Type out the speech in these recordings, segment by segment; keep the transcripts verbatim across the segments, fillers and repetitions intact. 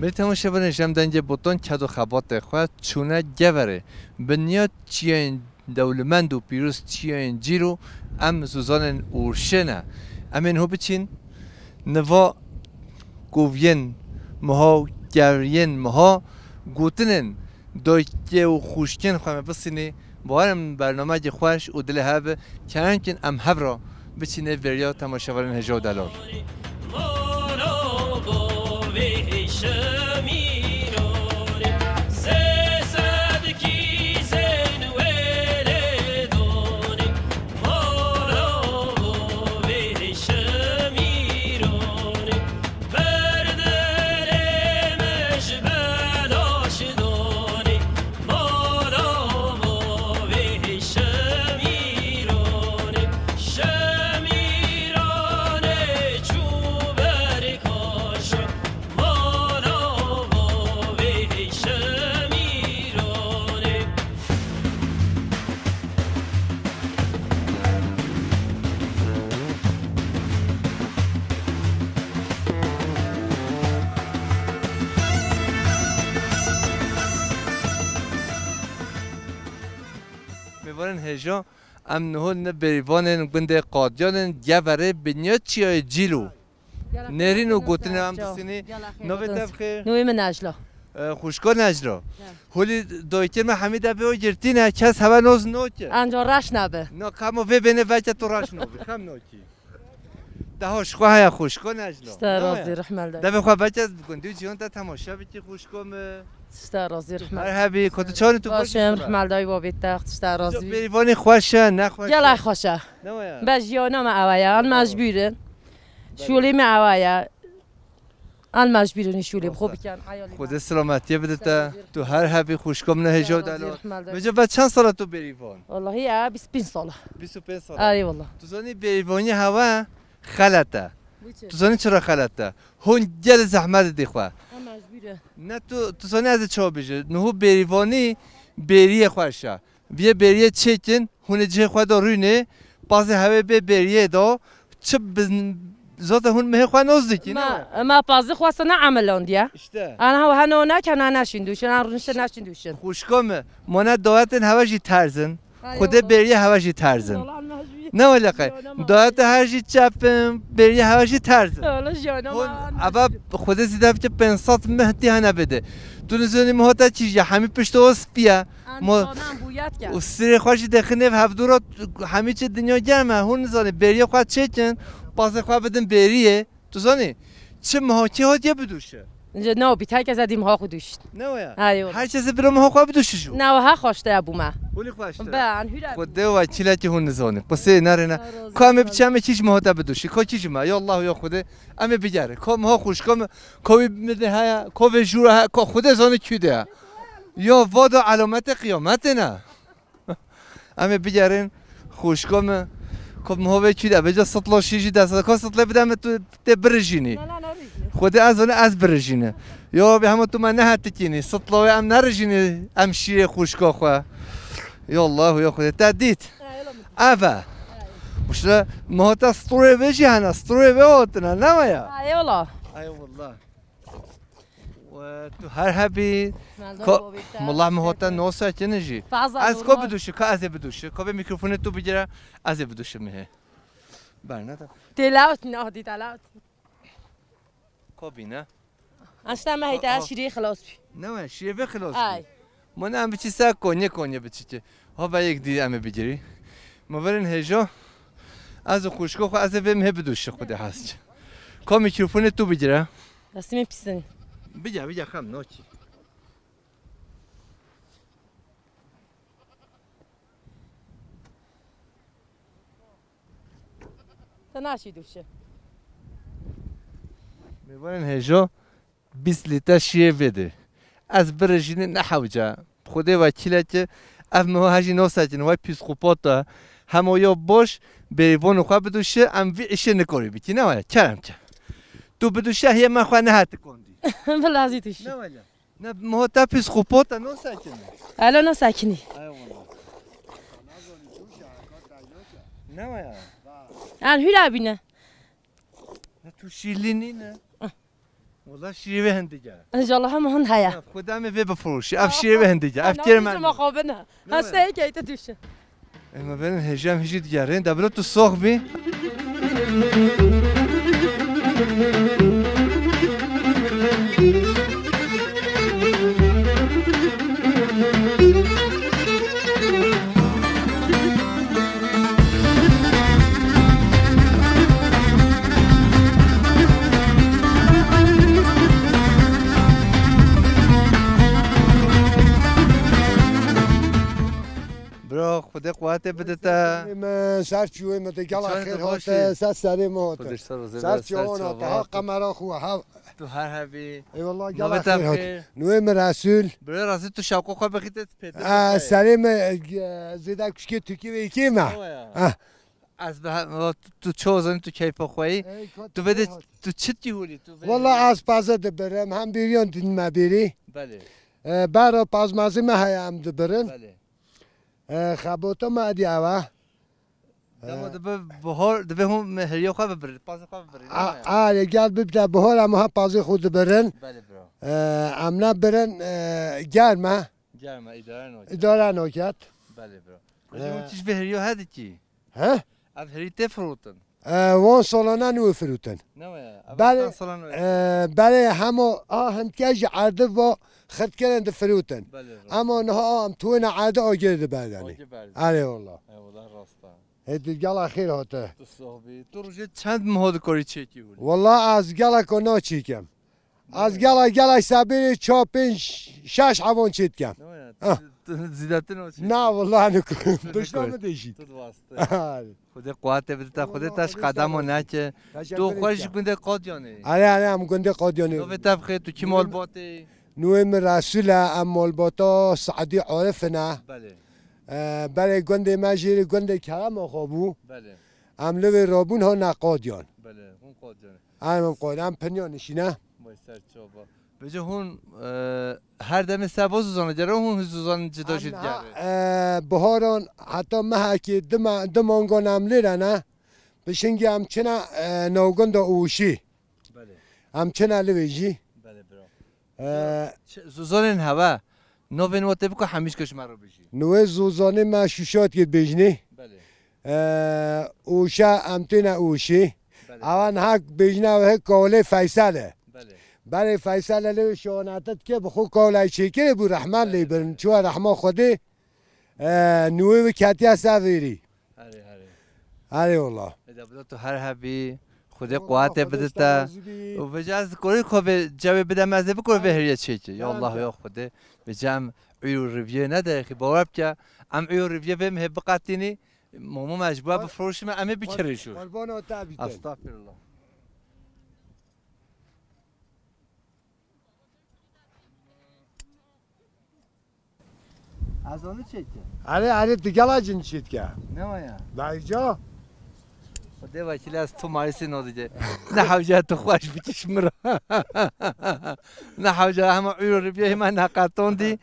Li temaşevanên ji em dengê botan ked û xebatê xwe çûne Geverê. Bi niya çiyayên dewlemend û pîroz çiyayên Cîlo em zûzanên Ûrşê ne. Em ê niho biçîn niva koviyên miha û geriyên miha gotinên dayikê û xwişkên xwe me bisînî. Bawerim bernameyekî xweş û dilê hev bi. Kerem kin em hev re biçînê beriya temaşevanên hêja û delal. Mêvanên hêja, em niho ne berîvanên gundê Qadiyanên Geverê bi niya çiyayê Cîlo. Nêrîn û gotinê em disînî. Navê te bi xêr? Navê min Necla. E, xwişko Necla. Holî dayikê me hemî de vê o girtî ne, kes heve noz noke. Anca reş nebe. Na, kamo vê bêne veke tu reş nobî, xem nokî. Te hoş xwe heye xwişko Necla. Tişta razî, rihmel dayî. Devê xwe veke gundî û cîhan te temaşe bikî xwişko me. Tişta razî, rihmel. Her hebî, ko tu çawanî tu baş î? Rihmel dayî, babê te, tişta razî. Berîvanî xweş e, ne xweş e? Gelek xweş e. Ne waya? Be jiyana me ewa ye, an mecbûr in. Şûlî me ewa ye. An mecbûr in şûlê bi xwe bikin, eyalî me. Xwedê selametiyê bide te. Tu her hebî xwişko min hêja û delal. Rihmel dayî. Mece ve çend sala tu berîvan? Wallahî ya bîst û pênc sala. Bîst û pênc sala. Erê wallah. Tu zanî berîvanî hewe xelet e. Tu zanî çira xelet e? Hûn gelê zehmet didî xwe. Em mecbûr in. Ne tu, tu zanî ez ê çawa bêjim? Niho berîvanî bêriyê xweş e. Viyê bêriyê çêkin, hûn ê cihê xwe de rûnê, pazê hewê bê bêriyê de, çi bi, zaten hûn mihê xwe noz dikî, ne? Ma, ma pazê xwe sana emelandiye. İşte. Ana hewa heno neke, na neşin duşin, an rûnişte neşin duşin. Xwişko me, mane dawetên hewe jî terz in. Xwedê bêriyê hewe jî terz in. Ne wele qey. Dawete her jî çep in, bêriyê hewe jî terz in. Hûn, eva Xwedê zîde bike pênc sed mih tî hene bide. Tu nizanî miha te çi jî, hemî pişt o spiye. Mo-, û sirê xwe jî dexin nêv hevdû re, hemî çi dinya germ e. Hûn nizanî bêriyê xwe çêkin, pazê xwe bidin bêriyê. Tu zanî, çi miha kê hatiye bidûşe? Nce ne o bît, herkes edî miha xwe dûşt. Ne o ya? Her kesê biro miha xwe bidûşe jû. Ne o ha xweşte bû me. Hûlî xweşte. Be, an hûra. Xwedê wekîlekî hûn nizanî. Qisê nerêne. Ka em ê biçe em ê kîj miha te bidûşe. Ka kîj me. Ya Allah ya Xwedê. Em ê bigerin. Ka miha xwişka me. Ka wî min de heye. Ka vê jûra heye. Ka Xwedê zanî kî de ye. Ya vada elametê qiyametê ne. Em ê bigerin xwişka me. Ka miha vê kî de. Bêje sitla şî jî dest. Ka sitlê bide me tu tê birijînî. Na, na, na, rijî. Xwedê ez zanî ez birijîne. Ya Rabî hema tu me nehetikînî. Sitla wê em nerijînî. Em şîrê xwişka xwe. Ya Allah ya Xwedê. Te dît. Eve. Muşle miha te sturê vê jî hene. Sturê vê hatine. Ne me ya? Eyvallah. Eyvallah. We tu her hebî. Mela miha te nosa kine jî. Ez ko bidûşi, ka ez ê bidûşi. Ko vê mîkrofonê tu bigire, ez ê bidûşi mihê. Berne de. Tê lawt ne, hadi te lawt. Ko bîne? Asta me heyte şîrê xilas bî. Ne we, şîrê vê xilas bî. Ay. Mane em biçî ser konye konye biçî ki. Ha ve yek dî em ê bigirî. Me verin hêjo. Ez û xwişko xwe ez ê vê mihê bidûşi Xwedê hez ki. Ka mîkrofonê tu bigire. Destê min pîs in. Bige, bige xem nakî. Te naşî dûşi. Mêvanên hêjo bîst lître şiyê vêdê. Ez birêjînê ne hewce. Xwedê wekîle ki ev miho hejî nosekin, wey psîkopata. Hemo yo boş, bêrîvonê xwe bidûşi, em vî îşê nikorî bikî. Ne waya, kerem ke. Tu bidûşe hiyê me xwe nehetikondî. Bilazî dûşi. Ne waya. Ne miho te psîkopata nosekin. Elo nosekinî. Eyvallah. Ne waya. An hûra bîne. Ne tu şîlî nîne. Wala şîrê wê hindik e. Înşallah hema hûn heye. Xwedê em ê vê bifiroşî. Ev şîrê wê hindik e. Ev kêr me. Xwe bine. Ne hasta ye? Heke te duşe. Em ê verin hêjî, em hêjî digerin. De bilo tu sox bî. Bro, Xwedê quwetê bide te. Me ser çiyoyê me de gela xêr hate, ser serê me hate. Ser çiyoyê me hate. Ha, kamera xwe, ha. Tu her hebî. Eyvallah, gela xêr hate. Nûê me Resûl. Bro, Resûl, tu şewqo xwe bixîte pêtir. Serê me, e, zêde kuşkê Tirkî ve yekê me. Ha. Ez bi he-, tu, tu ço zanî tu keyfa xwe yî. Tu vede, tu çi dî hûlî? Tu vê Wala ez paze dibirim, hem bêriyan din me bêrî. Belê. E, bero pazmazî me heye em dibirin. Belê. E, xebota me edî ew e. Dema dibe bihar, dibe hûn me heriya xwe bibirin, pazê xwe bibirin, a-, değil mi? Arê, gel bibde bihar, em ha pazê xwe dibirin. Belê, bro. E, em ne birin, e, germ e. Germ e, îdare naket. Îdare naket. Belê, bro. Ee, Hocam, hûn tişt vê heriya he dikî? He? Ev herî tê firotin? Ee, wan salane nû firotin. Ne waya? Ev Belê, salane waya. Ee, belê hema a hindke ji erdî va xirtkirin di firotin. Belê, rast. Ama niha a em tuwêne erdî agir di berdanê. Agir berdanê. Erê wala. Eyvallah, rast e. Hê di gela xêr hate. Tu soh bî. Tu rojê çend miho dikorî çêkî hûlî? Wala ez geleka na çêkim. Ez gela, gela sebirê çar, pênc, şeş hevan çêdikem. Ne ya, tu, tu zîdetin o çêdikem. Na, wala niku. Pişta min de jî. Tu diwastî. Xwedê quwetê bide te, Xwedê te ji qedemo neke. Tu xwe ji gundê Qadyanê. Erê, erê, em gundê Qadyanê. Navê te bixê, tu kî malbatê? Nûê min Resûl e, em malbata Seîdî Arif in e. Belê. E, belê gundê me jêrê gundê Kerema xwe bû. Belê. Em li vê rabûn ha ne Qadyan. Belê, hûn Qadyan. Em, em qol, em pinya nişîne. Vay ser çava. Vêca hûn, e, her demê seba Zuzanê gere hûn Zuzan cida jî digere? Em niha, e, biharan heta mehekê dima, du mangan em lêre ne. Pişingî em çine, e, navgunda Ûşî. Belê. Em çine li vê jî. Belê, bira. Ee, Ç-, Zozanên heve. Novên we tê biko hemî ji me re bijî. Nûê Zozanê me Şuşat kir bêjnê. Belê. Ee, Ûşa em têne Ûşê. Belê. Ewa niha bêjne ew hê Kawlê Feysel e. Belê. Belê Feysel e lê şonete dike bi xwe Kawlay çêkirê bû rehman lê birin. Belê. Çuwa rehma Xwedê. Ee, nûê wî ketiye ser vêrî. Herê, herê. Herê wala. Eda bila tu her hebî, Xwedê quwetê bide te. Û vêca ez dikorî ko vê cewê bide me ez ê bikor vê heriye çêkî. Ya Allah ya Xwedê. Vêca em îro riviyê nede, xî bawer bike. Em îro riviyê vê mihê biqetînî. Momo me ji bo bifiroşîme, em ê bikirî jû. Qurbana te bîtin. Estağfirullah. Ez onu çektim. Erê, erê, tu gela cin çêdike. Ne o ya? Dayca. O de vakile ez tu mayısın oldu de. Ne hawca tu xweş bikiş mira. Ne hawca hema ûro ribiye hema naqatondi.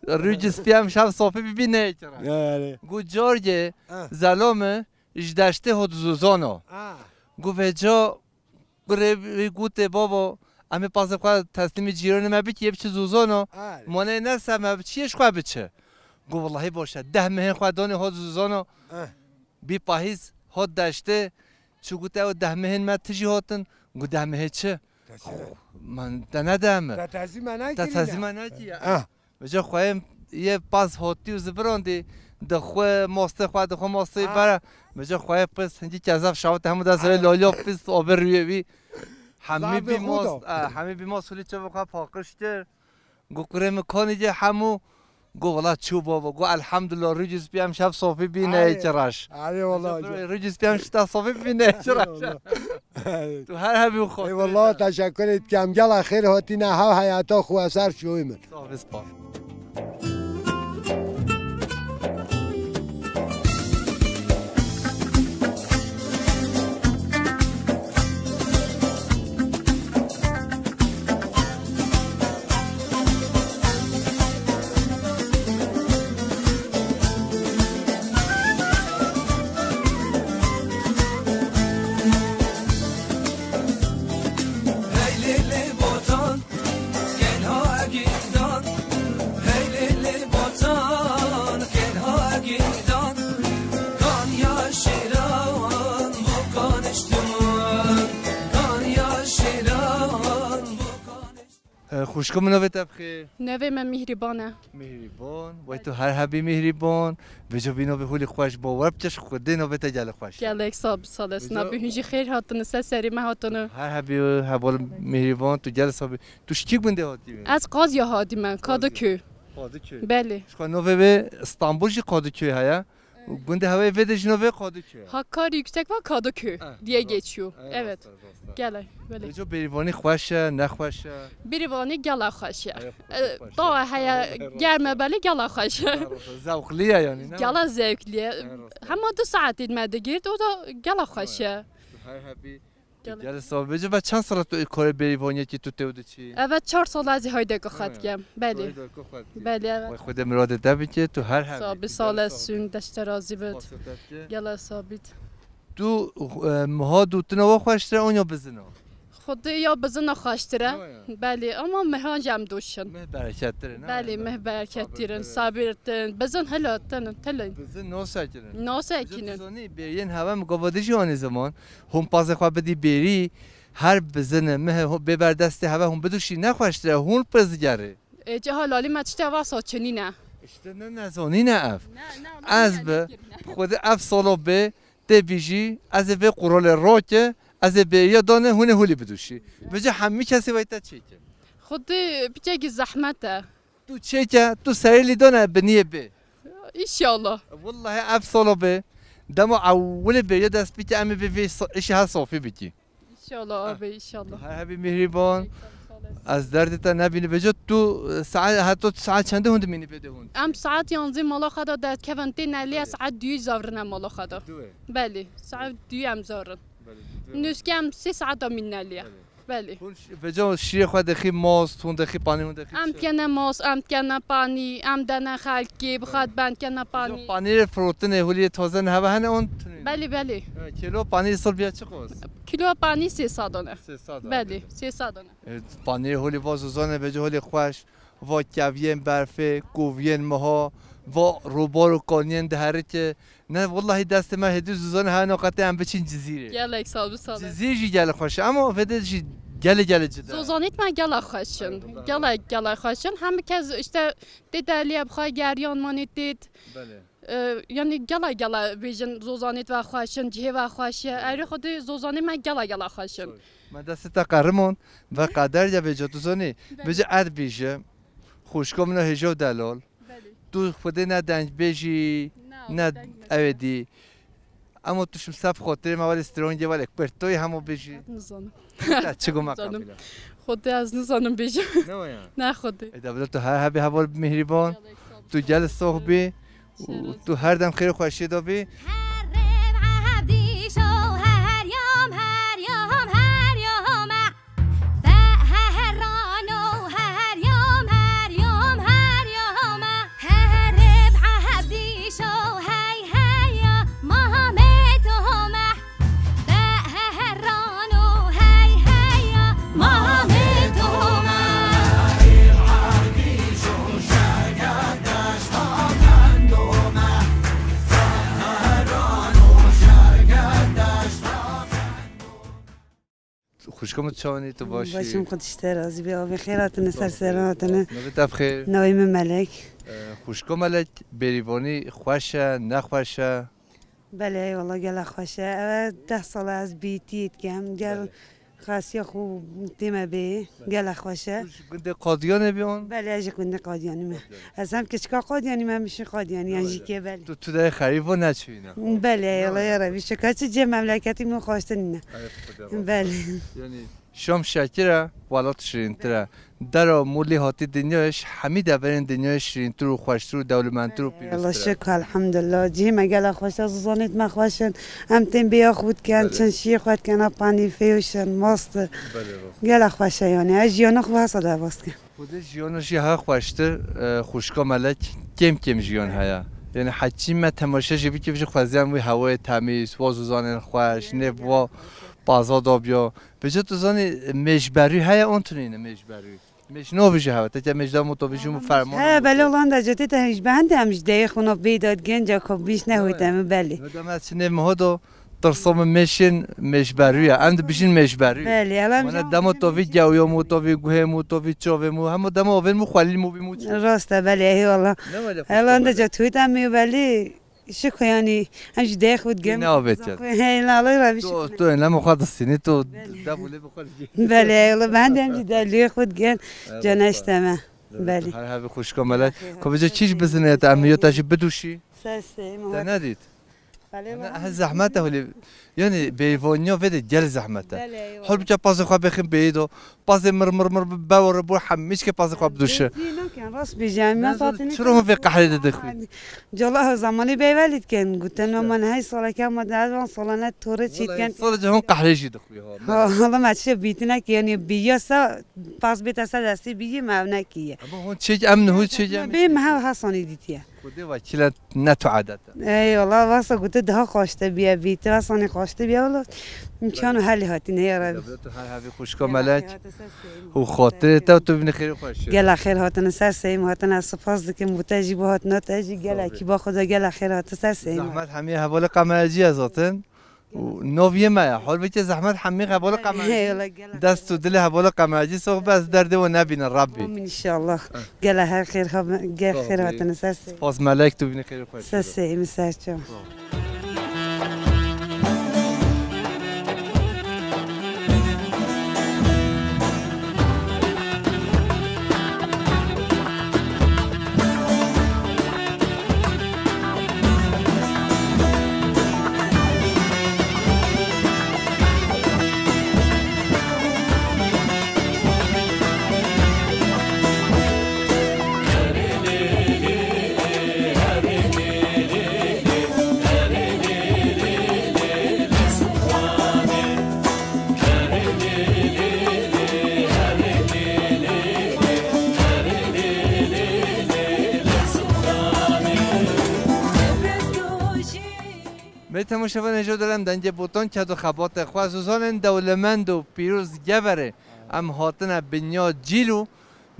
Rücü spiyem şav sofi bibi ne ekira. Yani. Gu corge, zelome, ji deştê hot Zuzano. Gu veco Kurê wî gotê, babo, em ê pazê xwe teslîmî cîranê me bikî, yê biçi Zozano. Monê nese me bi çiyê ji xwe biçi. Got, wellahî boş e. Deh mehên xwe danê hot Zozano. Bî pahîz hot deştê. Çi got, ew deh mehên me tijî hatin. Got, deh mehê çi? Man te nede me. Te tezî me nekî. Te tezî me nekî. Vêca xweyê yê paz hotî û zivirandî, di xwe mastê xwe, di xwe mastê bere. Vêca xweyê pis hingî kezef şawit hemû de zirê lolya pis abê rûyê wî. Hemî bî mast, e, hemî bî mast hûlî çavê xwe paqij kir. Got, kurê min kanî cê hemû. Got, wela çû baba. Got, elhamdulillah, rûcî spî em şev sofî bî neyê çi reş. Erê wela. Rûcî spî em şita sofî bî neyê çi reş. Tu her hebî xwe. Ey wallah, teşekkür etkem. Gela xêr hatîne hev heyata xwe ser şoyî min. Sağ ol, spas. E, xwişko min, navê te bi xêr? Navê me Mîhrîban e. Mîhrîban. Wey tu her hebî Mîhrîban. Vêca vî navê holî xweş, bawer bike ji Xwedê navê te gelek xweş e. Gelek sağ bi, sağ olasın. Vêca abi, hûn jî xêr hatine, ser serê me hatine. Her hebî heval Mîhrîban, tu gelek sağ bî. Tu ji kî gundê hatî? Ez Qazya hatî me, Kadıköy. Kadıköy. Belê. Ji xwe navê wê Stenbul jî Kadıköy heye. Gundê hewa vê de jî navê Kadıköy. Hakkari Yüksek var, Kadıköy diye geçiyor. Evet. Gelek, belê. Vêca Bêrîvanî xweş e, nexweş e? Bêrîvanî gelek xweş e. Tawa heye germe belê gelek xweş e. Zewqlî ye yanî, ne? Gelek zewqlî ye. Hema du saetê me digirt, o da gelek xweş e. Her hebî. Gelek. Gelek sağ ol. Vêca ve çend sala tu karê bêrîvaniyekî tu tê û diçî? Evet, çar sala ez ê haydeka xwe dikim. Belê. Haydeka xwe dikî. Belê, evet. Wey Xwedê miradê te bike, tu her hebî. Sağ bi, sağ olasın, dest te razî bit. Gelek sağ bit. Tu, e, miha dûtina wa xweştir e, an ya bizina? Xwedê ya bizina xweştir e. Belê, ama mihan jî em doşin. Mih berekettir e, ne? Belê, mih berekettir in, sabirtir in. Bizin hilatin, tilin. Bizin nasekirin. Nasekinin. Tu zanî, bêriyên hewe mi gava dijî anî ziman. Hûn pazê xwe bidî bêrî, her bizine, mihe bê ber destê heve hûn biduşî, nexweştir e, hûn pirs digerê. Ê, cih helalî me tiştê va saçinî ne. Îşte ne nezanî ne ev. Ne, ne, ez bi xwedê ev sala bê tê bîjî, ez ê vê qurolê rake, ez ê bêriya dane, hûn ê holî biduşî. Vêca hemî kesê vay te çêke. Xwedê piçekî zehmet e. Tu çêke, tu serê lî dane biniyê bê. İnşallah. Wellahî ev sala bê. Dema ewilê bêriya dest bike, em ê vê, vê sa-, îşê her safî bikî. İnşallah abi, inşallah. Her hebî Mîhrîban. Ez derdê te nebînim. Vêca tu, e, saet, heta tu saet çendê hûn dimînî bê de hûn? Em saet yanzdeh mala xwe de derkevin tê neliye, saet duyê zavrine mala xwe de. Belê, saet duyê em zarin. Nûske em sê saeta mîn neliye. Belê. Hûn ş-, vêca şîrê xwe dixî mast, hûn dixî panî, hûn dixî çi? Em dikene mast, em dikene panî, em dene xelkê, bi xwe dibend dikene panî. Panîrê firotinê, hûliyê taze ne heve hene, hûn tunî? Belê, belê. Evet, kîlo panîrê sal biya çi qas? Kîlo panî sê sed an e. Sê sed an. Belê, sê sed an e. E, panîrê holî va zozanê, vêca holê xweş, va keviyên berfê, koviyên miha, va robar û kaniyên diherike. Ne, wellahî destê me hêdî zozanê hene, qetê em biçin Cizîrê. Gelek sağ ol, sağ ol. Cizîr jî gelek xweş e, ama vê de jî gelê gelê cida. Zozanêt me gelek xweş in. Gelek, gelek xweş in. Hemî kes işte tê deliye bi xwe geriyan manê têt. Belê. E, yanî gela gela bêjin zozanêt ve xweş in, cihê ve xweş e. Erê xwedê zozanê me gela gela xweş in. Me destê te qerimon ve qeder ya vêca tu zonî. Belê. Vêca ez bêjim, xwişka min a hêja û delal. Belê. Tu xwedê ne dengbêjî, ne, ne deng bêjî. Ew ê dî. Ama tu şim sef xotirê me welê strongê welê kurtoyê hemo bêjî. Nizanim. Te çi goma kabîla? Xwedê ez nizanim bêjim. Ne waya? Ne xwedê. E, devlet tu her hebî heval mihriban. Tu gel sox bî. Û tu her dem xêr û xweşiyê de bî. Xwişka min, çawanî, tu baş î? Baş im, Xwedê ji te razî be. Avê xêr hatine, ser seran hatine. Navê te bi xêr? Navê min Melek. E, xwişka Melek, bêrîvanî xweş e, nexweş e? Belê, eyvallah, gelek xweş e. Ev e deh sala ez bîtiyê dikim. Gel xasiya xwe tê me bê. Gelek xweş e. Tu ji gundê Qadiyanê bî an? Belê, ez ji gundê Qadiyanî me. Ez hem keçika Qadiyanî me, hem jî Qadiyanî, yan jî kê belê. Tu, tu dê xerîb û neçûyî ne? Belê, eyvallah ya Rebî. Şika çi cê memleketî min xweştir nîne. Belê. Yanî Şam şekir e, welat şirîntir e. Dera mûlî hatî dinyayê, ji hemî deverên dinyayê şirîntir û xweştir û dewlemendtir û pîroztir e. Allah şükür, elhamdulillah. Cihê me gelek xweş e, zozanêt me xweş in. Em tên bêya xwe dikin, çin şiyê xwe dikin, panî fêyoşin, mast. Gelek xweş e yanî. Ez jiyana xwe hesa derbas dikim. Xwedê jiyana jî ha xweştir, e, xwişka Melek, kêm kêm jiyan heye. Yanî heçî me temaşe jî bikî, jî xweziyam wî hewayê temîz, wa zozanên xweş, nêv wa paza da biya. Vêca tu zanî, mêjberû heye, an tunîne mêjberû? Mêj navê jî heye, teke mêj da motovî jî ferman. He, belê, Hollanda cotê te mêj bendi, em ji deyê xwe nav bê dad genca xwe bîş nehûte min, belê. Heda me çi nê miho do, Tirsa min mêşên mêşberû ye. Em dibijin mêşberû. Belê, elam Wana can demo can tovî can. Gewya mû, tovî guhê mû, tovî çavê mû, hemû demo ovên mû xwelî mû bî mû çi. Rast e, belê, eyvallah. Ne wele Elan de xweşik ca tuyt em yê belê. Şiko yani, em jî dê xwe digem. Ne avêt ya. Hey, la, la, la, bir Tu, şey. Tu ne xwe distînî, tu Belê. Dev û lê bi xwe dikî. Belê, eyvallah, ben de em jî dê lê xwe digem. Eyvallah. Can eşteme. Belê. Her hevî xwişka melek. Eyvallah. Ko vêca çî ji bizine te em yo te jî bidûşî. Sesê, Te muhat. Nedît. Belê, Ne, belê. He zehmet e holê. Yani bêvaniya vê de gel zehmet e. Belê, eyvallah. Halbuki pazê xwe bêxin bêyî do. Pazê mir mir mir be were bû hemî çike pazê xwe bidûşe. Bêdî nakin, rast bêjim, me Ne, zaten çira hûn vê qehrê de dixwîn? Cala zamanî bêvelî dikin. Gutin İşte. Ama hey saleke ama de van salane tore çîtken. Sala cihon qehrê jî dixwî ha. Ha, hala me çi bîtine ki yani biyasa pas bête se destî biyî me ev nekiye. Ama hûn çêk em niho çêk em. Bê me hev hasanî dîtiye. Xwedê wekîle ne tu edet e. Ey, wala, vasa gote daha xweş te biye bî. Te vesanî xweş te biye, wala. Îmkan û helî hatîne, ya Rebî. Dewlet û her hevî xwişka Gela melek. Xêr hate ser seyî û xatirê te û tu bînî xêrê xweş. Gela xêr hatine ser seyî û hatine ez spas dikim. Gote jî bu hatina te jî gela Sağ ol. Kîba xwe de gela xêr hate ser seyî. Zehmet hemî hevalê qemercî ye zaten. Û naviyê me ye. Halbuki zehmet hemî hevalê qemercî. Eyvallah, gela Dest û dilê hevalê qemercî sox be ez derdê we nebîne Rabbî. Amin inşallah. Gela her xêr ha-, gel Sağ ol. Xêr hatine ser seyî. Spas melek tu bînî xêrê xweş. Ser seyî min ser çav. Sağ ol. Bê temaşevanê ji delem dengê botan ked û xebatê xwe zûzanên dewlemend û pîroz geverê em hatine binya cîl û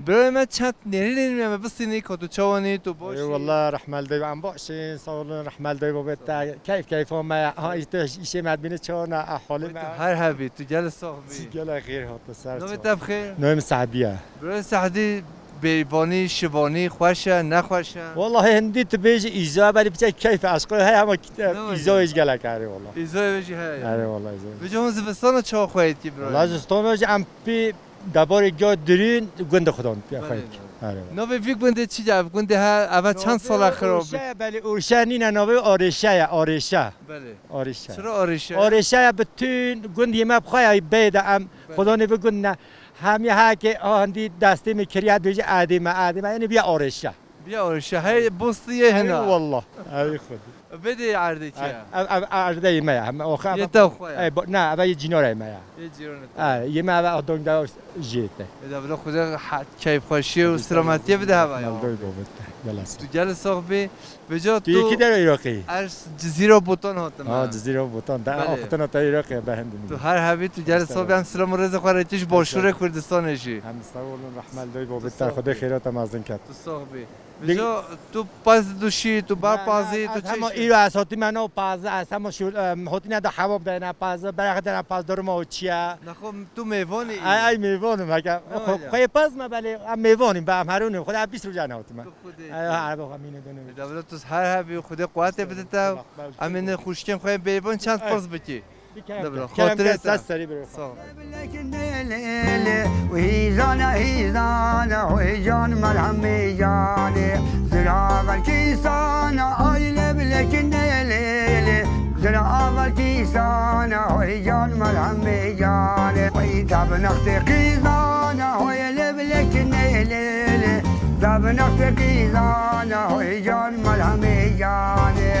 birayê me çend nêrînên me bistînî ka tu çawanî tu baş Ey wallah rehmel dey em başin sağ olun rehmel dey babet te keyf keyfa me ha işte işe me bini çawana ahali me. Her hebî tu gel sax bî. Gel xêr hata ser. Navê te bixêr? Navê min Sehdiye. Birayê Sehdî bêvanî, şivanî xweş e, nexweş e? Wallahî hindî tu bêjî îza, belê piçek keyf eşqo heye ama Ne wajî? Îza wê jî gelek erê wallah. Îza wê jî heye. Erê wallah îza. Vêca hûn zivistana çawa xweyî dikî birayê? Wallah zivistana jî em pê debarê giya dirîn gundê xudan pê Belê, xweyî dikî. belê. Erê wallah. Navê vî gundê çi ye? Ev gundê he, eve çend sala xirab bî? Navê Orşe, belê Orşe nîne, navê Arêşe ye, Arêşe. Belê. Arêşe. Çira Arêşe? Arêşe ye, bütün gund yê me bi xwe ye, bê de em Belê. Xudanê vê gund ne. Hemî heke a hindî destê min kiriye dibêje erdê me, erdê me. Yanî biya arêşe. Biya arêşe. Hey bostî yê hina. Ey wallah. Ey xwedî. Vê de erdê kî ye? Ev, ev, ev erdê yê me ye. Heme o Yê te xwe ye? Ey, bo-, ne, ev yê cînora yê me ye. Yê cîranê te. Ey, yê me ev a dong da jê te. Ê de bila Xwedê he-, keyfxweşiyê û selametiyê bide heva ya. Maldowî babet. Gel sen. Tu gel sax bî. Vêca Tu tu yekî der Iraqî? Ez Cizîra Botan hatim. Ha, he. Cizîra Botan. De Belê. Axutina te Iraqî be hem Tu her hebî, tu gel Sağ ol. Sobe em silam û rêzê xwe re tîj Başûrê Kurdistanê jî. Hem sağ olun, rahmel doy Tu bobit te, sağ Xwedê bî. Xêra te mezin ket. Tu sax bî. Ding- Vêca tu paz duşî, tu bar Na, na, pazî, tu ez çi hema işî? Îro ez hotî me no paz, ez hema şûl, em, hotîne de hewab de ne paz, berek de ne paz, durma o çiye. Naxo tu mêvanî Ay, ay mêvanim, heke. Ne Xwe, wele? Xwe paz me belê, em mêvanim, be em herûnim, Xwedê bîst roja ne hotî me. Xwedê. Ay, ha, araba xwe mîne dönüm. Dewlet tu her hebî Xwedê quwetê bide te. Em ê ne xuşkên xwe bêvan çend Ay. Pirs bikî. Debra, Kerem xatirê ke te. Ses serî biro. Sağ ol. Hîzana, hîzana, hoy can, melhemê canê. Zira belkî sana, ay leblekinde lêlê. Zira belkî sana, hoy can, melhemê canê. Oy tabnaxtê qîzana, hoy leblekinde lêlê. Tabnaxtê qîzana, hoy can, melhemê canê.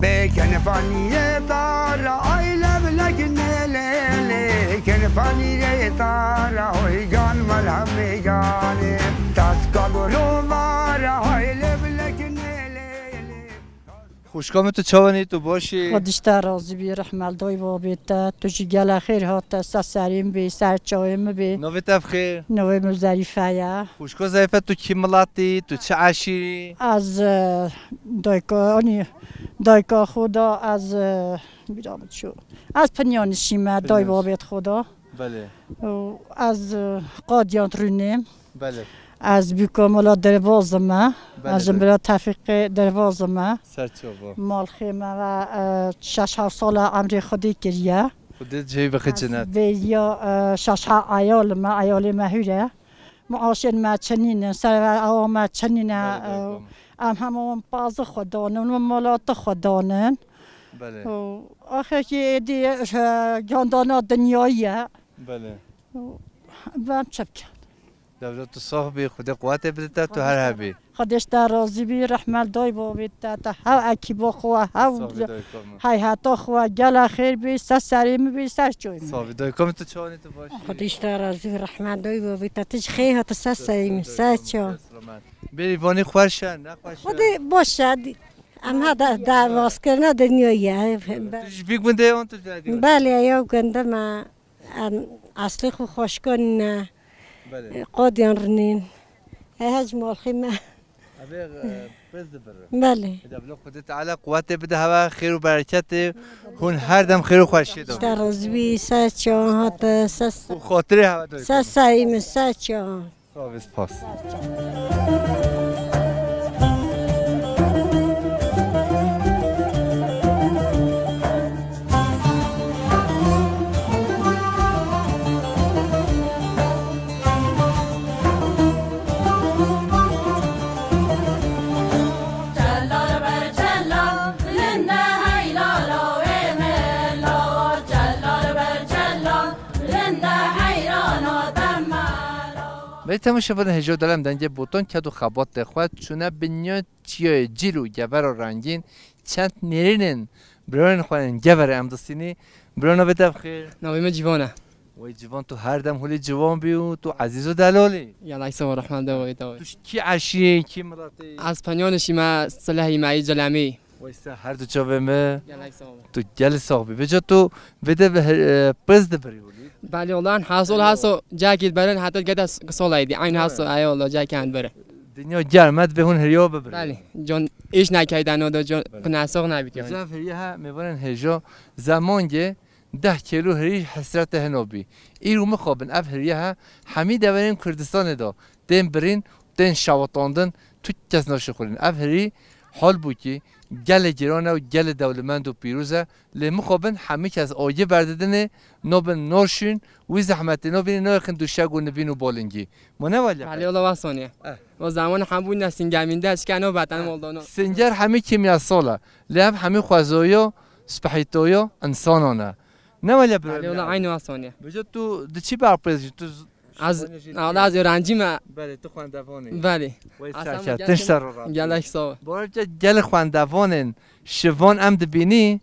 Bê kenfanî yê tara, ay leblek nelêlê. Kenfanî yê tara, hoy can, melhemê canê. Taska golo vara, ay leblek nelêlê. Xwişka min, tu çawanî, tu baş î? Xwedî ji te razî bî, rehmel doy babê te. Tu jî gele xêr hate, ser serê min bî, ser çavê min bî. Navê te bi xêr? Navê min Zerîfe ye. Xwişka Zerîfe, tu kî miletî, tu çi eşîrî? Ez, e, Dayka, anî, dayka xwe da ez, e, Bîra min çû. Ez Pinyanişî me, day Pinyanişî. Babêt xwe da. Belê. Û ez, e, Qadiyan rûnêm. Belê. Ez bûka mala derbazim me. Belê, Ez ji belê. Bira Tefîqê derbazim me. Ser çava. Malxê me ve, e, şeş heft sala emrê Xwedê kiriye. Xwedê cihê bixê Ez cennet. Bêriya, e, şeş heft eyal me, eyalê me hûr e. Muaşên me çinîn in, server awa me çinîn e. Belê, belê, e, tamam. Em hema wan pazî xwe danin, wan mala te xwe danin. Belê. Û axirkî êdî, e, gandana dinyayî ye. Belê. Û ben çi bikim? Dewlet tu sax bî, Xwedê quwetê bide te, tu her hebî. Xwedê ji te razî bî, rehmet day babê te, te hev ekîba xwe, hev Sax bî dayika min. Heyheta xwe, gele xêr bî, ser serê min bî, ser çoyê min. Sax bî dayika min, tu çawanî, tu baş î? Xwedê ji te razî bî, rehmet day babê te, tu ji xêr hatî ser serê min, ser çawa. Bêrîvanî xweş e, ne xweş e? Xwedê baş e, em ha de, derbazkirina dinyayê ye. Tu ji vî gundê ye an tu ji vî gundê? Belê, ya gundê me. Em eslê xwe xweşkan ne. Belê. Qadiyan rinên. He, he, ji malxê me. Evê, e, piz dibirin. Belê. Ede bila Xwedê Teala quwetê bide heve, xêr û bereketê. Hûn her dem xêr û xweşiyê de. Ji te razî bî, ser çawan hate, ses. Û xatirê heve de. Ses serî min, ser çawan. Sax bî, spas. Belê temaşevanên hêja û delal, em dengê botan ked û xebatê xwe çûne bin nîya çiyayê cîl û gevera rengîn, çend nêrînên birayên xwe yên geverê em distînî. Bira, navê te bi xêr? Navê min Civan e. Wey Civan, tu her dem holê ciwan bî û tu ezîz û delal î. Gelek sax ol, rehmet de wê te wê. Tu ji kî eşî yî, kî miletê yî? Ez Penyanişî me, Silehî me yî, Celemî. Wey ser her du çavê me. Gelek sax ol. Tu gelî sax bî. Vêca tu vê de bi, e, piz dibirî holî? Belê, wela, her sol, her sol cakî dibirin, heta gede s-, sola yî dî. Eyn her sol, eyvallah, cakî em dibirin. Dinya germ e, divê hûn hiriya bibirin. Belê. Can îş nekeyde no da can Belê. Kunesox nebît yani. Vêca ev hiriye he, mêvanên hêja, zemangê deh kêlo hirî hesretê hino bî. Îro mixabin ev hiriye he, hemî deverên Kurdistanê de tên birîn, tên şewitandin, tu kes naşixulin. Ev hirî halbûkî gelê giran e û gelê dewlemend û pîroz e. Lê mixabin hemî kes agî berdidinê, nabin narşûn, wî zehmetê nabînî, nayêxin duşek û nivîn û balingî. Ma ne welî? Belê, wela wesaniye. Eh. O zaman hemû ne Singermîn de, çike no beten Eh. Moldano. Singer hemî kîmyasal e. Lê ev hemî xwezaya, spehîtaya însanan e. Ne welî bira? Belê, wela eynî wesaniye. Vêca tu di çi berpêz jî? Tu z-, Ez, şivan jî wela ez öğrencî me. Belê, tu xwendevan î. Belê. Wey serket, tişt ser ro. Gelek sax ol. Barevke gelê xwendevanên şivan em dibînî,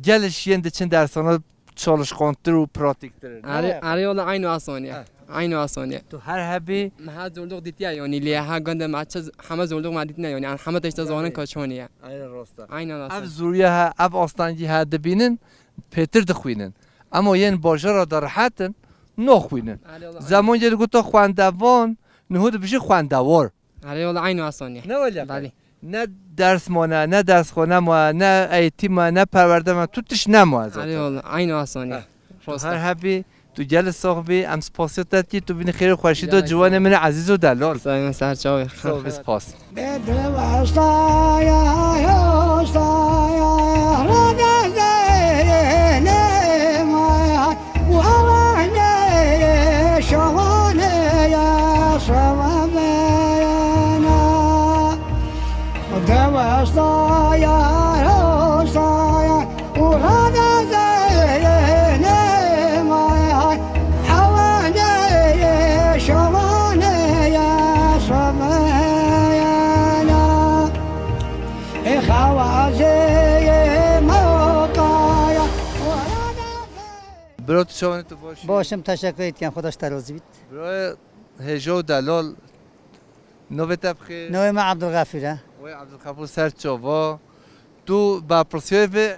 gelê şiyên diçin dersana çalışkantir û pratiktir in. Erê, erê, wela eynî wesaniye. Eh. Eynî wesaniye. Tu her hebî. Me her zorluk dîtiye yani, lê ha gundê me çi z-, heme zorluk me dîtine yani, em heme tişta zanin Belê. Ka çoniye. Eynî rast e. Eynî rast e. Ev zoriye he, ev astengî he dibînin, pêtir dixwînin. Ema yên bajara de rehet in, naxwînin. Erê, wela eynî. Zemangê li gota xwendevan, niho dibijî xwendewar. Erê, wela eynî wesaniye. Ne welî? Belê. Ne ders mane, ne dersxane ma, ne eğitim ma, ne perwerde ma, tu tişt nema ez Erê, zaten. Wela eynî wesaniye. Heh. Tu Rast e. Her hebî, tu gelê sax bî, em spasiya te dikî, tu bînî xêr û xweşî de Gelek ciwanê sax. Min e ezîz û delal. Sağ olun, ser çavê. Sağ ol, spas. Bro, tu çawanî, tu baş î? Baş im, teşekkür êdikim. Xweda ji te razî bît. Bro, hêja û delal, navê te bi xêr? Navê me Ebdulxefûr e. Wey Ebdulxefûr, ser çava. Tu berpirsiyarê vê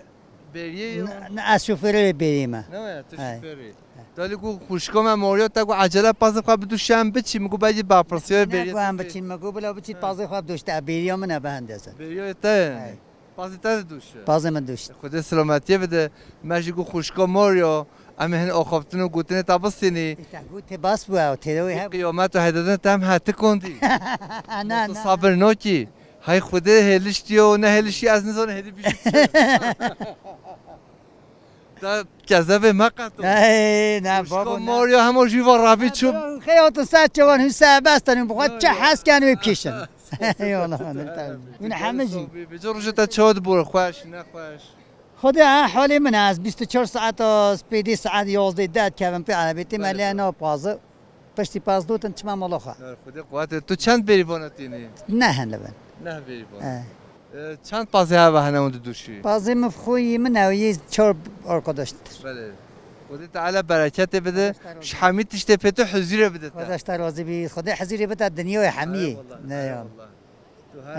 bêriyê yî? Ne, ne, ez şofêrê vê bêriyê me. Ne waya, tu Hey. Şofêr î. Dalî ku xwişka me mariya te ku ecele pazê xwe bidu şem biçî, min ku belkî berpirsiyarê bêriyê Ne ku em te biçîn, min ku bila biçî Ha. pazê xwe bidu, işte bêriya min e, bi hende se. Bêriya te ye? Hey. Pazê te didûşe. Pazê min dûşt. Xwedê selametiyê bide. Me jî got xwişka Mario, em ê hin axaftin û gotinê te bistînî. Îta gotê bas bû ew, têdewê heb. Qiyamet û heydetin te em heti kondî. Na, na. Sabir nakî. Hay Xwedê hêliştiyo, ne hêlişî ez nizanim hêdî bîjî çi. Da kezebê me qeto. Ey, ne, babo, ne. Mario hemo jî va rabî çû. Xeya tu ser çewan hûn serbest in, bi xwe çi hes ken wê bikişin. Eyvallah. Hûn hemî jî. Vêca roja te çawa dibû, xweş, nexweş? Xwedê ha halê min e, ez bîst û çar saet, spêdê saet yazdê deh dikevim pê erebê, tê me lê na pazı. Piştî pazdotin çima mala xwe. Xwedê quwet e. Tu çend bêrîvana tînî? Neh li bin. Neh bêrîvan. E. E, çend pazê heve hene hûn didûşî? Pazê min xwî min ew yê çar arkadaştir. Belê. Xwedê Teala bereketê bide. Ji hemî tiştê pê tu huzûrê bide te. Xwedê ji te razî bî. Xwedê huzûrê bide dinyayê hemiyê. Eyvallah, eyvallah.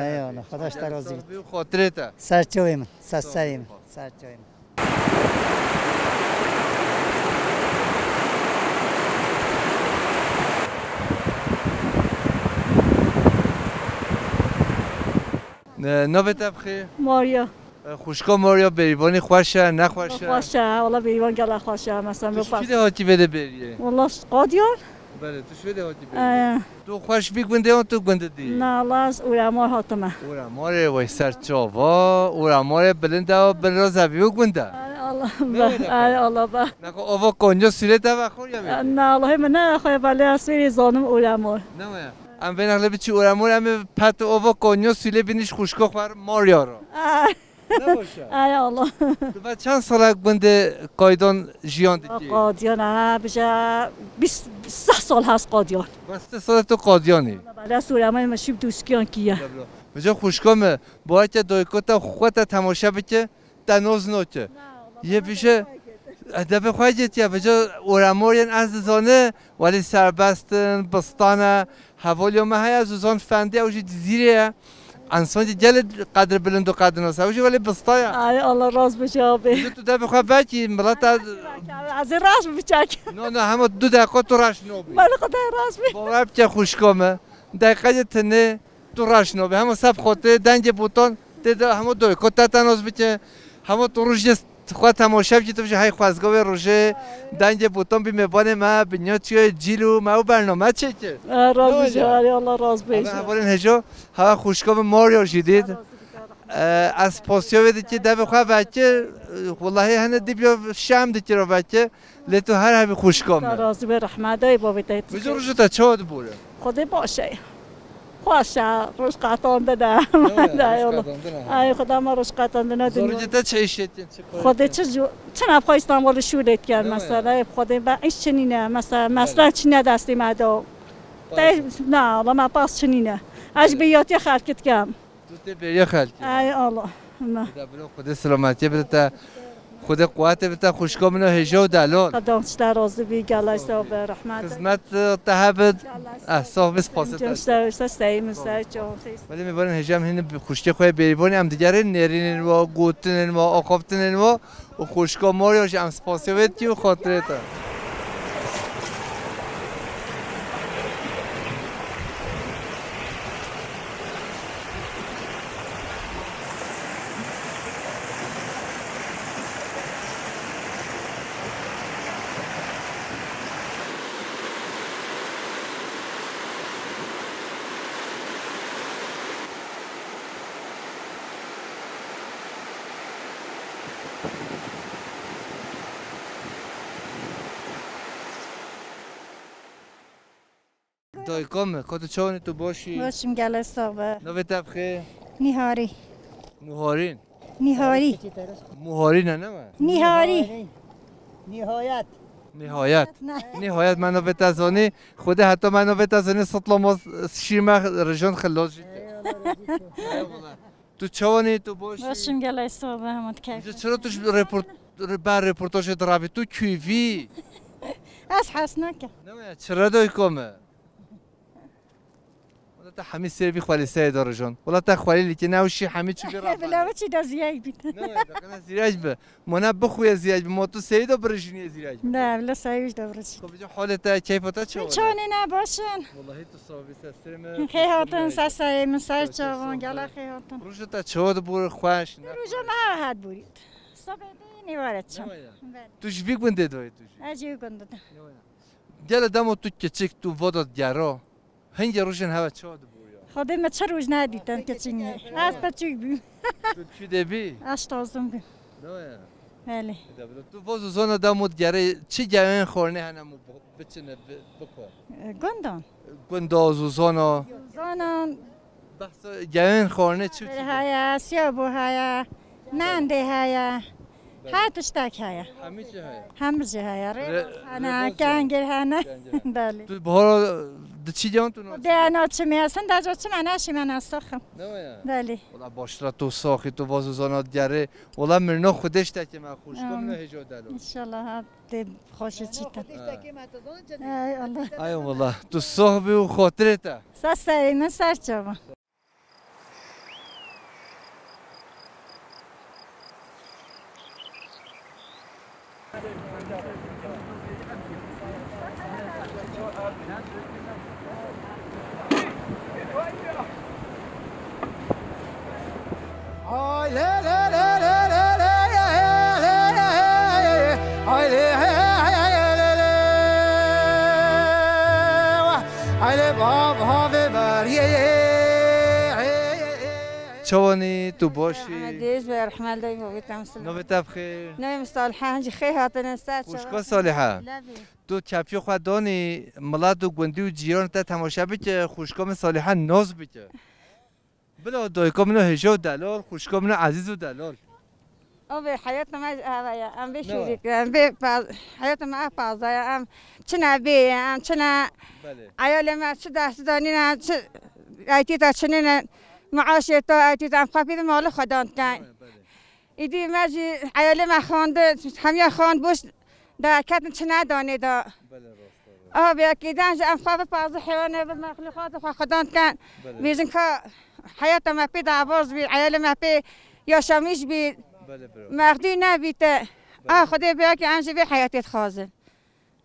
Eyvallah, Xwedê ji te razî bî. Xatirê te. Ser çavê min, ser serê min, ser çavê min. Ne, navê te bi xêr? Maria. E, xwişka Maria bêrîvanî xweş e, nexweş e? Xweş e, wala bêrîvan gela xweş e, mesela. Tu ji kî de hatî vê de bêriyê? Wala Qadiyan. Belê, tu şwêdê hatî bêrî. Ee. Tu xweş vî gundê an tu gundê dî? Na, Allah, ez Ûremar hatime. Ûremarê wey ser çava, Ûremarê bilind e, bin ra zevî û gund e. Ay Allah be, ay Allah be. Nako ova Konya Sûrê te ve xor ya vê? Na, Allahê min ne xo ya belê ez Sûrê zanim Ûremar. Ne waya? Em vê nexlê biçî Ûremar em ê pet ova Konya Sûrê bînî ji xwişko xwer Maria ra. Ay. Ne baş e. Ay Allah. Tu ve çend sala gundê Qaydan jiyan dikî? Qadiyan ha, bije bîst, sih sal has Qadiyan. Bes sih sala tu Qadiyanî. Bela Sûremay me şib dûskiyan kiye. Bela. Bije xwişka me, bu heke dayko te xwe te temaşe bike, te noz noke. Yê bije, e, devê xwe getiye, bije Ûremorên ez dizane, welî serbest in, bistane, hevalyo me heye, ez dizan fendê, ew jî Cizîrê ye. Ensan jî gelê qedr bilind û qedrnas. Ew jî welê bistaya. Ay, Allah razı bije abi. Ji tu devê xwe vekî, mileta. Ez ê rast biçek. No, no, hema du deqa tu reş nobî. Bel Xwedê rast bi. Bawer bike xwişka me. Deqeyê tinê tu reş nobî. Hema seb xotê, dengê botan, tê de hema doyko te tenos bike. Hema tu rojê xwe temaşe bikî, tu bijî hey xwezga wê rojê, dengê botan bî mêvanê me, binya çiyayê cîl û me ew bername çêkir. E, razı bije, Allah razı bije. Hevalên hêjo. Ha, xwişka min Mario jî dît. E, ez spasiya wê dikî, devê xwe vekir. Wellahî hene dî biyo şem dikiro vekir. Lê tu her hebî xwişka min. Razî be, rehmet dayê bavê te. Vêca roja te çawa dibore? Xwedê baş e. Xweş e, roj qetandine. Ay, Xwedê me roj qetandine, ha. Ay, Xwedê me roj qetandine. Zarokê te çi îşê dikin, çi karê dikin? Xwedê çi ju-, çi nefxa Îstanbulê şûlê dikin, mesela. Xwedê be îş çi nîne, mesela, mesleğ çi nîne destê me de. Te, na, Allah me pas çi nîne. Ez bêyatiya xelkê dikim. Tu tê bêriya xelkê. Ay Allah. Na. Xwedê bilo, Xwedê selametiyê bide te. Xwedê quwetê bide te, xwişka min a hêja û delal. Xwedê ji te razî bî, gelek sax be, rehmet. Xizmet, e, te hebit. Eh, sax bî, spasê te. Cem işte, işte, seyim, işte, çok. Belê mêvanên hêja em hîn bi xwişkê xwe yê bêrîvanê em digerin, nêrînên wa, gotinên wa, axaftinên wa. Û xwişka Maria jî em spasê wê dikî û xatirê te. Dayika min, ka tu çawanî, tu baş î? Baş im, gelek sax be. Navê te bi xêr? Nîharî. Nuharîn? Nîharî. Muharîn e, ne me? Nîharî. Nîhayet. Nîhayet. Ne. Nîhayet me navê te zanî. Xwedê heta me navê te zanî, sitla ma şîr me rijan xilas jî kir. Eyvallah, razî olsun. Eyvallah. Tu çawanî, tu baş î? Baş im, gelek sax be, hema tu keyf. Ji çira tu ji report-, ber reportajê dirabî, tu kuyvî? Ez hez nakim. Ne me, çira dayika me? Te hemî sêr vî xwelî seyê de rijon. Wela te xwelî lîkî ne û şî hemî çû vî Bila rabe. Wî çî de ziyek bît. Ne waya, dakika zîrac bi. Mo ne bixuye zîrac bi, mo tu seyê de birijîniye zîrac bi. Ne, bila seyê wî de birijî. Xwe bijo holê te, keyfa te çawa? Çonê ne başin. Wallahî tu sabî sestirê me. Xê hatin, sesayê min ser çavan, gela xê hatin. Rojê te çawa dibû xweş, ne? Rojê me her hat bûrît. Sabê de nêware çam. Ne waya? Belê. Tu ji vî gundê doyê tu jî? Ez jî gundê de. Ne waya? Gele demo tu kiçik tu voda digero. Hingê rojên hewe çawa dibû ya? Xwedê me çi roj nedîtin kiçînê. Ez piçûk bûm. Tu çi dê bî? Ez tazim bûm. Ne ya? Belê. Da bila tu voz û zona demo digerê çi gewên xornê hene mu bi-, biçine bi-, biko? E, gundan. Gunda û zona. Zonan. Behsa gewên xornê çi çi? Haya, siyabo haya, mendê haya. Belê. Her tiştek heye. Hemî jî heye. Hemî jî heye. Re-, rêbaz hene, rêbaz jî hene, kengir hene. Kengir hene. Belê. Tu bihara diçî yan tu naçî? De naçim ya, sen de çime neşîme ne saxim. Ne ya? Belê. Wala başra tu saxî, tu vazo zana digerê. Wala mirno Xwedê ji tekê me xweş. Amin. Komino hêjo delo. İnşallah ha, de xweşi çîta. Ay Allah. Ay wala, tu sax bî û xatirê te. Sa serê min ser çava. Çawanî, tu baş î? Hediz be, rehmel dey, movî te Mustafa. Navê te bi xêr? Navê min Saliha, hingî xê hatine ser. Xwişka Saliha. Levî. Tu kepçê xwe danî, milet û gundî û cîran te temaşe bike, xwişka min Saliha naz bike. Bila dayika min a hêja û delal, xwişka min a ezîz û delal. Abi, heyata me eve ya, em bê şûrî, em bê pa-, heyata me ev paza ya, em çine bê ye, em çine. Belê. Eyalê me çi destî danîne, çi eytî te çinîne, maaşê te eytî te, em xwe pî de malê xwe dan dikin. Belê, belê. Îdî me jî eyalê me xwend, hemiya xwend boş derketin, çi nedanê da. Belê, rast e. Abi, ekîden jî em xwe bi pazdeh heywanê, bi mexlûqatê xwe xwedan dikin. Belê. Bêjin ka heyata me pê derbaz bî, eyalê me pê yaşamîş bî. Belê, bro. Mexdûy nebî te. Belê. A Xwedê bêya ki em jî vê heyatê dixwazin.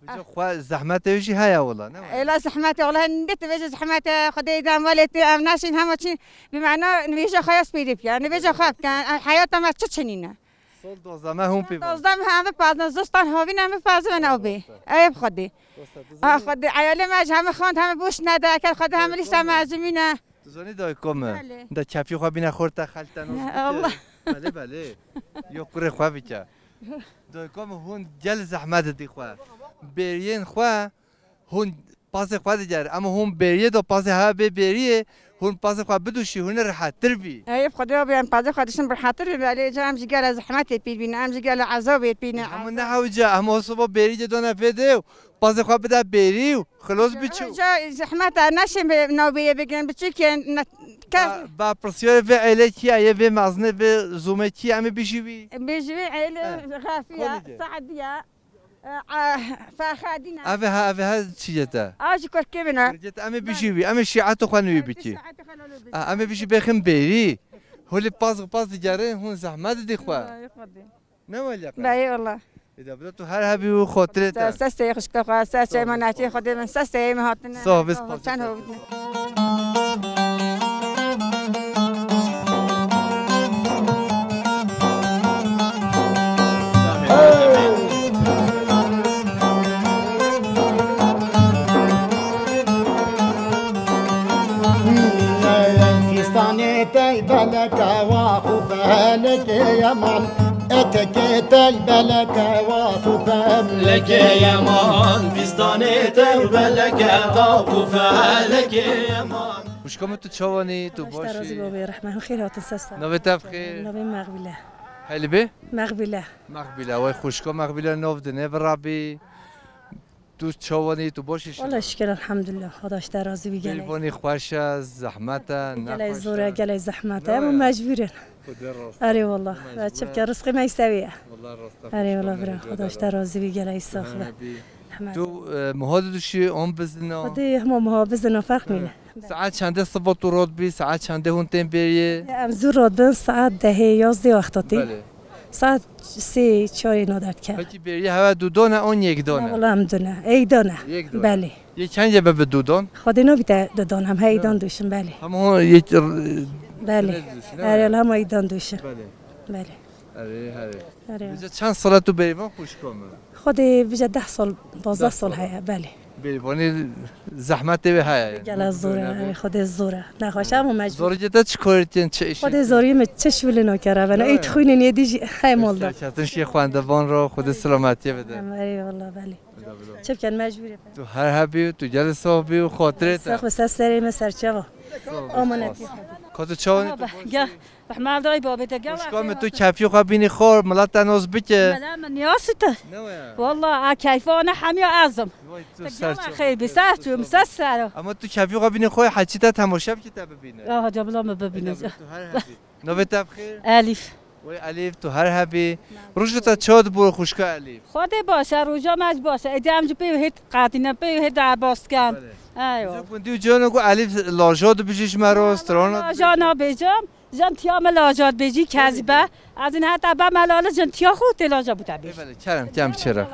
Vêca xwe zehmetê wî jî heye wela, ne wela? Êla zehmetê, wela hindê tu vêjî zehmetê, Xwedê de malê te, em neşîn hema çîn bi mena nivêja xwe ya spêdê bike, nivêja xwe bike, heyata me çi çinîne? Sol dozdeh me hûn pê van. Dozdeh me heme pazin, zistan havîn heme pazin ew bê. Ey Xwedê. Rast e, tu A zanî Xwedê, eyalê me ji heme xand heme boş nede, ker Xwedê heme lîsa me ezimîne. Tu zanî dayiko me. Belê. De kefî xwe bîne xorta xelte nos bike. Allah. Belê, belê. Yo kurê xwe bike. Dayiko me hûn gel zehmet didî xwe. Bêriyên xwe hûn pazê xwe diger. Ama hûn bêriyê de pazê ha bê bêriyê, hûn pazê xwe biduşî, hûn rehettir bî. Ey, Xwedê bê em pazê xwe dişin rehettir bî. Belê ca em jî gele zehmetê pîr bîne, em jî gele ezabê pîne. Hemû ne hewce, em o soba bêriyê done fê dê. Pazê xwe bide bêrî û xilos biçû. Ca zehmet e, neşên bi navbeyê bigirin, biçûkên ne-, kes. Ba, ba pirsiyarê vê eylê kî ye, yê vê mezinê, vê zûmê kî ye, em ê bijî wî. Bijî wî eylê. Eh, Xefiya, kolî de. Seediya, e, a, Fexedîna. Eve ha, eve ha çîyê te. A jî kurkê min e. Kurkê te, em ê bijî wî, em ê şîeto xwe nûyî bikî. Şîeto xwe nûyî bikî. Ah, em ê bijî bêxin bêrî. Holê paz paz digerin, hûn zehmet didî xwe. Ay, Xwedê. Ne wele qe? Beyê wala. Eda bila tu her hebî û xotirê te. Sesteyê xişka xwe, sesteyê me, netiyê xwe dê min, sesteyê me hatine. Sağ ol, biz çend ho bitine. Fistanê tey beleke wa xu felekê yeman. Etekê tey beleke wa xu felekê yeman. Fistanê tey beleke wa xu felekê yeman. Xwişka min tu çawanî, tu baş î? Xwişka razî babê rehme, xêr hatin sesta. Navê te bi xêr? Navê Mexbîle. Helî bê? Mexbîle. Mexbîle, wey xwişka Mexbîle nav dinê bi rabî. Tu çawanî, tu baş î? Wala şikir, elhamdulillah. Xweda ji te razî bî gelek. Bêrîvanî xweş e, zehmet e, ne xweş e? Gelek zor e, gelek zehmet e. Ama mecbûr in. Xwedê rast e. Erê wala. Mecbûr e. Çi bike, rizqê me îstewî ye. Wala rast e. Erê wala bira. Xweda ji te razî bî gelek, sax be. Hema bî. Tu, e, muha didişî, an bizina? Xwedê hema muha bizina, ferq nîne. Saet çendê sibo tu rot bî, saet çendê hûn tên bêriyê? Em zû rot bin, saet dehê, yazdê wexta tê. Belê. Saet sê, çarê no derdikeve. Pekî bêriyê hewe dudan e, on yekdan e? Na, wela em dune. Eydan e. Yekdan e. Belê. Yê kengê be bi dudan? Xwedê nabîte dudan, em he eydan dûşin, belê. Hema hûn yek, belê. Erê, hema eydan dûşin. Belê. Belê. Erê, herê. Erê. Vêca çend sala tu bêrîvan xwişka me? Xwedê vêca deh sal, pazdeh sal heye, belê. Bêrîvanî zehmetê wê heye. Gelek zor e, erê, Xwedê zor e. Nexweş e, ama mecbûr. Zorî te çi karê tên, çi îşê? Xwedê zorî me çi şûlê nakere bene. Ey dixwînin, êdî jî hemol da. Ketin şiyê xwendevana, Xwedê selametiyê bide. Erê, wela belê. Çi bikin, mecbûr e. Tu her hebî, tu gelê sax bî û xatirê te. Sax be, ser serê me, ser çava. Amanetî. Ka tu çawanî tu? Gel. Rehmet dayê babê te gel. Xwişka me, tu keyfê xwe bînî xor, milet te nas bike. Mela min yasî te. Ne waya? Walla a keyfa ne hemiya ez im. Vay tu ser çava. Xeyr bi ser çûm, ser ser. Ama tu keyfê xwe bînî xor, heçî te temaşe bike te bibîne. Ya haca bila me bibîne. Tu her hebî. Navê te bi xêr? Elîf. Wey Elîf, tu her hebî. Roja te çawa dibû xwişka Elîf? Xwedê baş e, roja me jî baş e. Êdî em jî pê hêt qatîne, pê hêt derbas dikin. Belê. Eywa. Ji gundî û ciyana ku Elîf laja dibêjî ji me re, strana dibêjî. Laja nabêjim. Jan tiya me laja dibêjî, kezî be. Ez in heta be melale jin tiya xwe tê laja bû te bêj. Belê, kerem, kerem biçêre.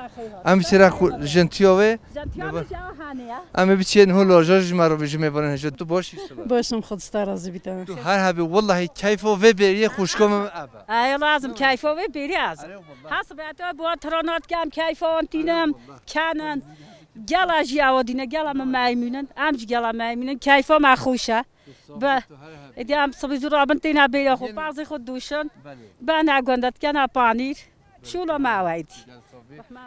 Em biçêre xwe jin tiya wê. Jin tiya me ji a hanê ya. Em ê biçên hûn laja ji me re bêjî, mêvanên hêja, tu baş î sila. Başim, Xwedê ji te razî bîte. Tu her hebî, wellahî keyfa vê bêriyê xwişka me ev e. Ay lazim keyfa vê bêrî ez. Erê wallah. Hesibê te bu tirana dikem, keyfa wan tînim, kenin. Gela jî ewa dîne, gela me meymûnin. Em jî gela meymûnin. Keyfa me xweş e. Be. Êdî em sibî zû rabin têne bêrî xwe, pazê xwe dûşin. Belê. Bene gunda dikene panîr. Şûla me ew e êdî.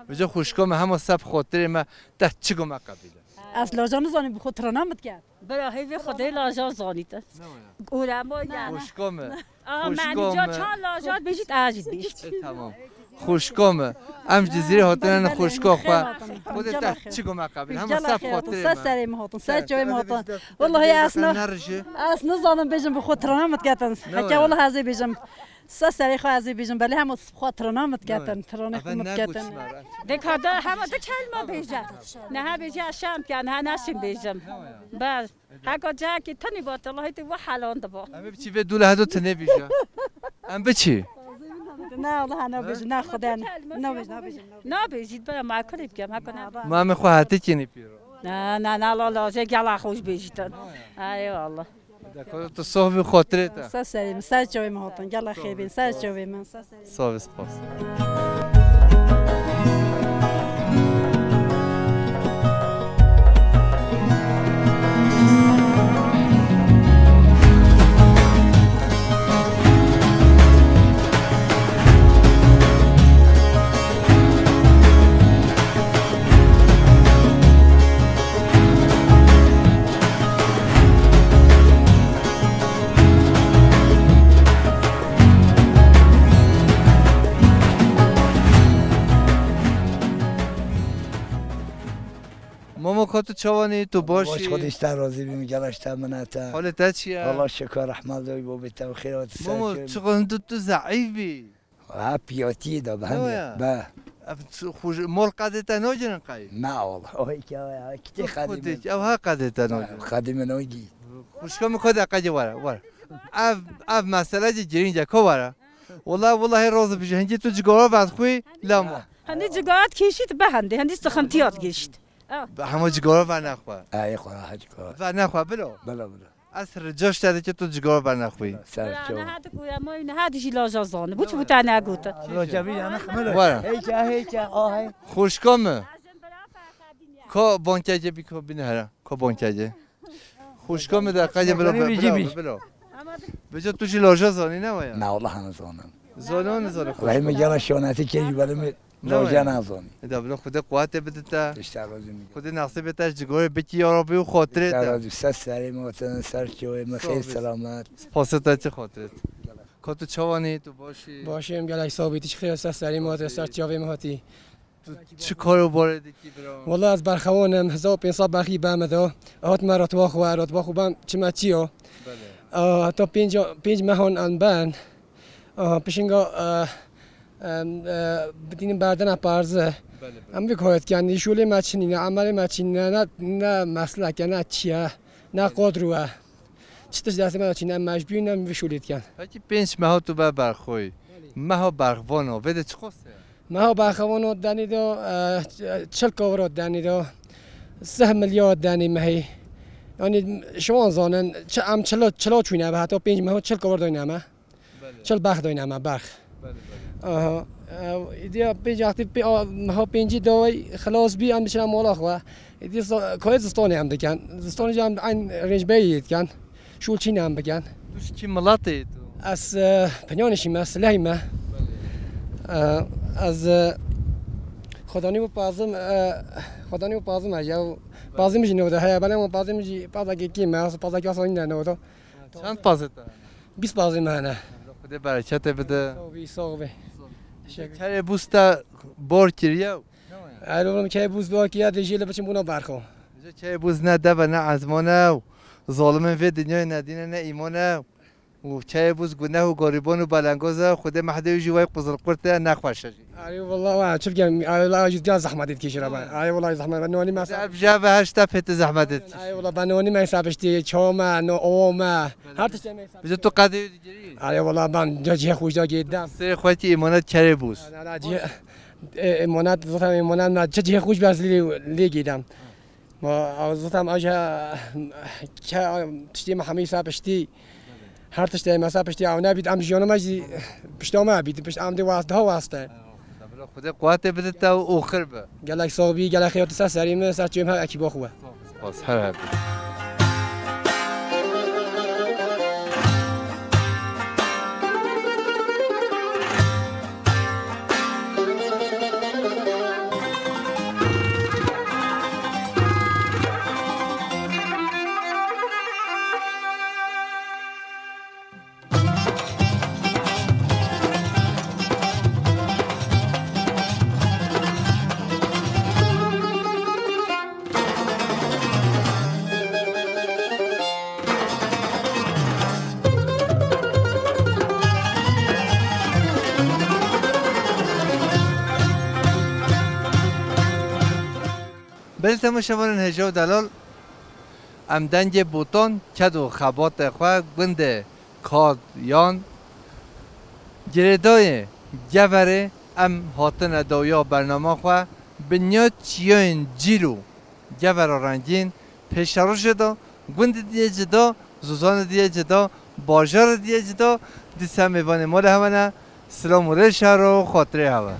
Vêca xwişka me hema seb xatirê me, te çi go me qebîle. Ez laja nizanim, bi xwe tirana min diket. Bira hêvê Xwedê laja zanî te. Ne waya? Urema yani. Xwişka me. Aha, xwişka me. Ca çar laja bêjît, ez jî bêjît. E, tamam. Xwişka me. Em ji Cizîrê hatine ne xwişka xwe. Xwedê te çi go me qebîl. Hema seb xatirê me. Ser serê me hatin, ser çavê me hatin. Wallahî ez ne, ez nizanim bêjim, bi xwe tirana min diketin. Heke wallahî ez ê bêjim. Ser serê xwe ez ê bêjim, belê hema xwe tirana min diketin. Tiranê xwe min diketin. Dikada hema di kelma bêje. Neha bêje şam ke, neha naşim bêjim. Bes. Heka cihekî tenî ba, te Allahî te we helan diba. Em ê biçî vê dûle hedo tu nebîje. Em biçî. Na, Allah nabêjim, na Xwedê ne. Nabêj, nabêjim, nabêjim. Nabêjît, bera me kurê bikem, heka ne. Ma em ê xwe hete kênî pîro. Na, na, na, la, la, jê gela xweş bêjîtin. Eyvallah. De ko tu soh bî xatirê te. Ser serê min, ser çavê min hatin, gela xêr bîn, ser çavê min, ser serê min. Sağ ol, spas. Mamo, ka tu çawanî, tu baş î? Baş, Xwedê ji te razî bî, min gela ji te minete. Halê te çi ye? Allah şikir, rehmet dayî babê te û xêra te ser. Mamo, çi qas tu, tu zeîf bî. Ha, piyatiyê de be, hene, be. Ev xwe ji mol qedê te nagirin qey? Na wala, o heke ya, kitê qedê min. Ev ha qedê te nagirin. Qedê min nagî. Xwişka min, ka de qedê were, were. Ev, ev mesele jî girîng e, ka were. Wala, wala hê roz bije, hingî tu cigara vedxwî, lama. Hindî cigara dikêşît be hindî, hindî sıxıntı yok geçit. Hema cigara vernexwe. Ay, xwe ha cigara. Vernexwe, bilo. Bilo, bilo. Ez rica ji te dikim tu cigara vernexwî. Ser çav. Niha tu ku ya moy, niha dijî laja zanî. Bu çi bu tane gote? Laja bî ya nexmelo. Were. Heyke, heyke, ahey. Xwişka min. Ka bankeke bî, ka bîne here. Ka bankeke. Xwişka min de qedê bilo, bilo, bilo. Vêca tu jî laja zanî ne waya? Na, wala hene zanim. Zano, ne zano. Wahî min gela şonetî kê jî belê min. Laja nazanî. Eda bila Xwedê quwetê bide te. Îşte lazim. Xwedê nasîbê te ji gorê bikî ya Rabbî û xatirê te. Îşte lazim. Ser serê me hatin, ser çavê me, xêr selamet. Spasê te çi xatirê te. Ka tu çawanî, tu başî? Başî, em gelek sabî, tu çi xêr, ser serê me hatî, ser çavê me hatî. Tu çi kar û barê dikî bira? Wala ez berxewan im, hezar û pênc sed berxî be me da. Hat me ratwa xwe, ratwa xwe bem çime çiya. Belê. Heta pênc, pênc mehan em ben. Aha, pişinga, e, em, e, bidînin berdene parze. Belê, belê. Em vê kayet kendi, şûlê me çinîne, emelê me çinîne, ne, ne meslek e, ne çi ye. Ne qadr e. Çi tişt destê me de çîne, em mecbûr ne em vê şûlê dikin. Pekî pênc meha tu be berxoyî. Belê. Meha berxvana, vê de çi qas e? Meha berxvana denê de, e, çil kavira denê de, sih milyar denê mehê. Yanî şivan zanin, çi, em çila, çila çûne be, heta pênc meha çil kavir dayne me. Belê. Çil berx dayne me, berx. Belê, belê. Aha. E, îdî ya pênc wextî pê-, a, meha pêncî daway xilas bî, em diçine mala xwe. Îdî za-, kayê zistanê em dikin. Zistanê jî em eyn rêncbeyê yê dikin. Şûl çîne em bikin. Tu ji kî miletê yî tu? Ez, e, Pinyanê şî me, Silehî me. Belê. E, ez, e, xwedanî û pazim, e, xwedanî û pazim e, ya. Belê. Pazim jî newda heye, belê, ama pazim jî pazakê kêm e, pazakê asanî ne newda. Çend pazê te hene? Bîst pazê me hene. Xwedê bereketê bide. Sağ ol, sağ ol. Teşekkür. Kerê bûz te bor kiriye? Erê oğlum, kerê bûz bor kiriye, dê jê li biçim bûna berxo. Ji kerê bûz ne dev e, ne ezman e û zalimên vê dinyayê ne dîn e, ne îman e. Û kerê bûz guneh û garîban û belengoz e, Xwedê mehdê wî jî wey quzilqurt e, nexweş e jî. Erê wela, wa çi bikim, erê wela, jî ya zehmetê dikişî re ben. Erê wela zehmet, ben nonî mesa. Ev ji ev heşta pêtî zehmetê dikişî. Erê wela, ben nonî mesa piştî, çawa me, no, owa me. Her tiştê mesa. Bi tu qedê wî digirî? Erê wela, ben ca cihê xwe jî dagê dem. Serê xwe kî îmanet kerê bûz. Erê, erê, cihê, e, îmanet, zaten îmanet me, çi cihê xwe jî ben lê, lê gêdem. Ma, ew zitam, ew jî, ke, tiştê me hemî sa piştî. Her tiştê me sa piştî, ew nebît, em jiyana me jî pişta me bît, pişt em dê wast-, daha waste. Bila Xwedê quwetê bide te û xir be. Gelek sax bî, gelek xêr tu ser serî min, ser çiyê min, her ekîba xwe. Spas, her hebî. Belê temaşevanên hêja û delal, em dengê Botan, ked û xebatê xwe gundê Kadiyan girêdayê Geverê, em hatine dawiya bernama xwe, bi niya çiyayên cîr û Gevera rengîn, pêşerojê de gundê diyê cida, zozanê diyê cida, bajarê diyê cida, dîsa mêvanê malê hewe ne, silam û rêş her û xatirê hewe.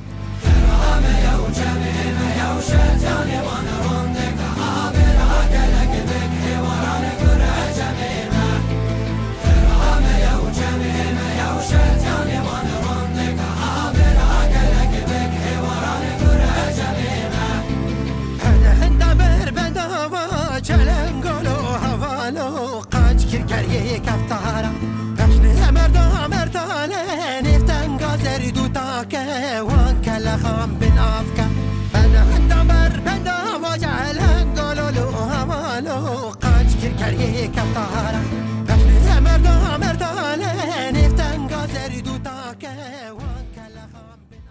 Hene henda ber bendava, çelengolo havalo, qaç kir keriyê keftara. Pejnê merda mertale, nêftenga zerdû take, wan kelexan bin avke. Hene henda ber bendava, çelengolo havalo, qaç kir keriyê keftara. Pejnê merda mertale, nêftenga zerdû take, wan kelexan bin